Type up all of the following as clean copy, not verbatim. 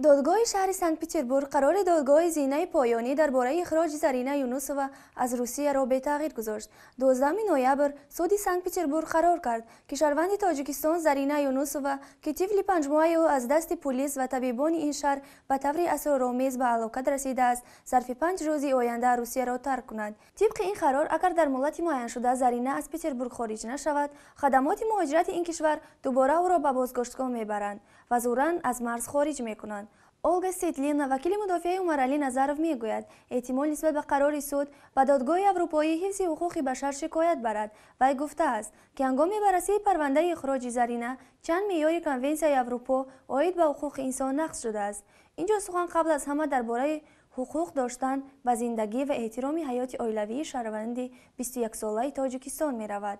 Додгоҳи шаҳри Санкт-Петербург қарори додгоҳи зинаи поёнӣ дар бораи ихроҷи Зарина Юнусова аз Русияро бетағйир гузошт. 12 ноябр суди Санкт-Петербург қарор кард, ки шаҳрванди Тоҷикистон Зарина Юнусова, ки тифли панҷмоҳаи ӯ аз дасти пулис ва табибони ин шаҳр ба таври асроромез ба ҳалокат расидааст, зарфи 5 рӯзи оянда Русияро тарк кунад. Тибқи ин қарор, агар дар муҳлати муайяншуда Зарина аз Петербург хориҷ нашавад, хадамоти муҳоҷирати ин кишвар дубора ӯро ба боздоштгоҳ мебаранд ва зуран аз марз хориҷ мекунанд. Олга Сетлина, вакили мудофиаи Умаралӣ Назаров, мегӯяд, эҳтимол нисбат ба қарори суд ба Додгоҳи Аврупоии ҳифзи ҳуқуқи башар шикоят барад. Вай гуфтааст, ки ҳангоми баррасии парвандаи ихроҷи Зарина чанд меъёри Конвенсияи Аврупо оид ба ҳуқуқи инсон нақз шудааст. Ин ҷо сухан қабл аз ҳама дар бораи ҳуқуқ доштан ба зиндагӣ ва эҳтироми ҳаёти оилавии шаҳрванди 21-солаи Тоҷикистон меравад.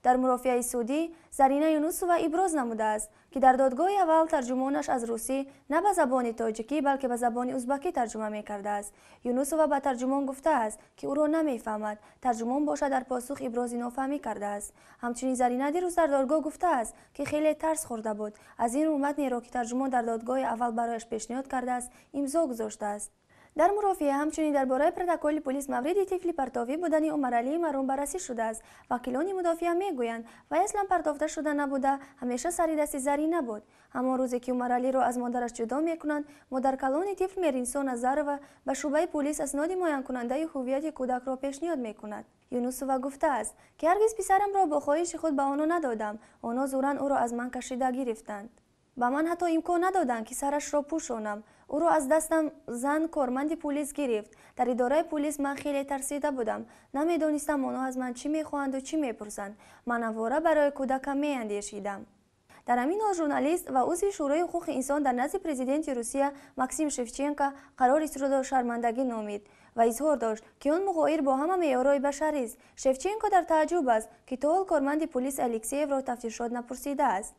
Дар мурофиаи судӣ Зарина Юнусова иброз намудааст, ки дар додгоҳи аввал тарҷумонаш аз русӣ на ба забони тоҷикӣ, балки ба забони узбакӣ тарҷума мекардааст. Юнусова ба тарҷумон гуфтааст, ки ӯро намефаҳмад. Тарҷумон бошад, дар посух ибрози нофаҳмӣ кардааст. Ҳамчунин Зарина дирӯз дар додгоҳ гуфтааст, ки хеле тарс хӯрда буд, аз ин рӯ матнеро, ки тарҷумон дар додгоҳи аввал барояш пешниҳод кардааст, имзо гузоштааст. Дар мурофиа ҳамчунин дар бораи протоколи полис мавриди тифли партовӣ будани Умаралии марҳум баррасӣ шудааст. Вакилони мудофиа мегӯянд, вай аслан партофта шуда набуда, ҳамеша сари дасти Зарина буд. Ҳамон рӯзе, ки Умаралиро аз модараш ҷудо мекунанд, модаркалони тифл Меринсо Назарова ба шӯъбаи полис асноди муайянкунандаи ҳуввияти кӯдакро пешниҳод мекунад. Юнусова гуфтааст, ки ҳаргиз писарамро бо хоҳиши худ ба онҳо надодам, онҳо зуран ӯро аз ман кашида гирифтанд. Ба ман ҳатто имкон надоданд, ки сарашро пӯшонам. Ӯро аз дастам зан корманди пулис гирифт. Дар идораи пулис ман хеле тарсида будам, намедонистам, онҳо аз ман чӣ мехоҳанду чӣ мепурсанд. Ман аввора барои кӯдакам меандешидам. Дар ҳамин ҳол журналист ва узви Шӯрои ҳуқуқи инсон дар назди президенти Русия Максим Шевченко қарори судро шармандагӣ номид ва изҳор дошт, ки он муғоир бо ҳама меъёрҳои башарист. Шевченко дар тааҷҷуб аст, ки то ҳол корманди пулис Алексеевро тафтишот напурсидааст.